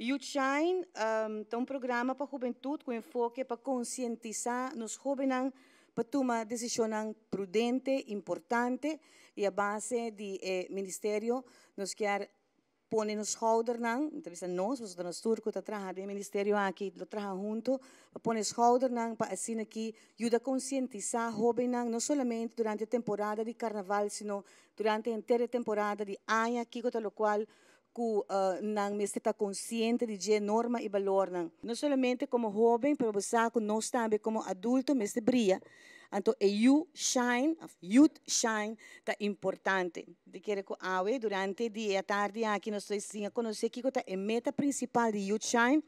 Youth Shine ta un programa pa hubentud cu enfoke pa conscientisa nos hobennan pa tuma decisionnan prudente, importante y a base di e ministerio nos kier pone nos schoudernan, mi ta bisa nos, pasobra nos tur cu ta traha den e ministerio aki lo traha hunto, pa pone schoudernan pa asina ki yuda conscientisa hobennan no solamente durante e temporada di carnaval sino durante henter e temporada di aña kico ta locual cu nan mester ta consciente di dje norma y balornan. No solamente como hoben, pero bo sa cu nos tambe como adulto mester bria. Anto e You Shine of Youth Shine ta importante. Di kere cu awe durante di e atardi aki nos ta siña conoce kico ta e meta principal di Youth Shine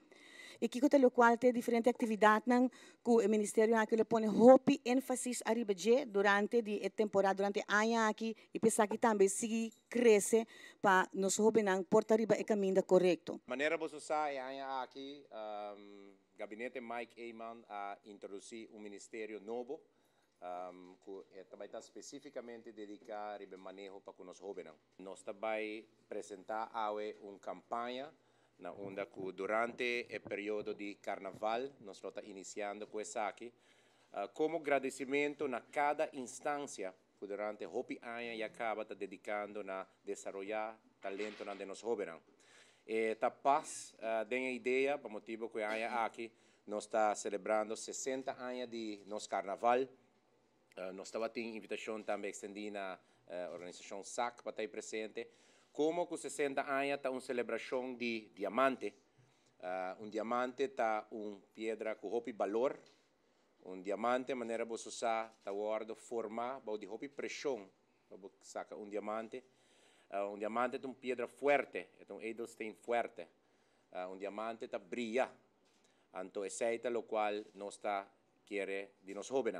y kico ta locual ta e diferente actividadnan cu e ministerio aki lo pone hopi enfasis ariba dje durante di e temporada, durante e aña aki y p'esaki tambe sigui crece pa nos hobennan por ta riba e caminda corecto. Manera boso sa e aña aki Gabinete Mike Eman a introduci un ministerio nobo cu e ta bay ta specificamente dedica riba e maneho pa cu nos hobennan. Nos ta bay presenta awe un campaña na unda cu durante e periodo di Carnaval nos lo ta iniciando cu esaki como gradicimento na cada instancia cu durante hopi aña ya caba ta dedicando na desaroya talentonan den nos hobennan. E ta pas den e idea pa motibo cu e aña aki nos ta celebrando 60 aña di nos Carnaval. Nos tabatin invitacion tambe extendi na organisacion SAC pa ta presente. Como cu 60 aña ta un celebracion di diamante. Un diamante ta un piedra cu hopi balor. Un diamante, manera bo sa, ta wordo forma bou di hopi presion pa saca un diamante. Un diamante ta un piedra fuerte, ta un edelsteen fuerte. Un diamante ta briya. Anto esey ta locual nos ta kier di nos hobennan.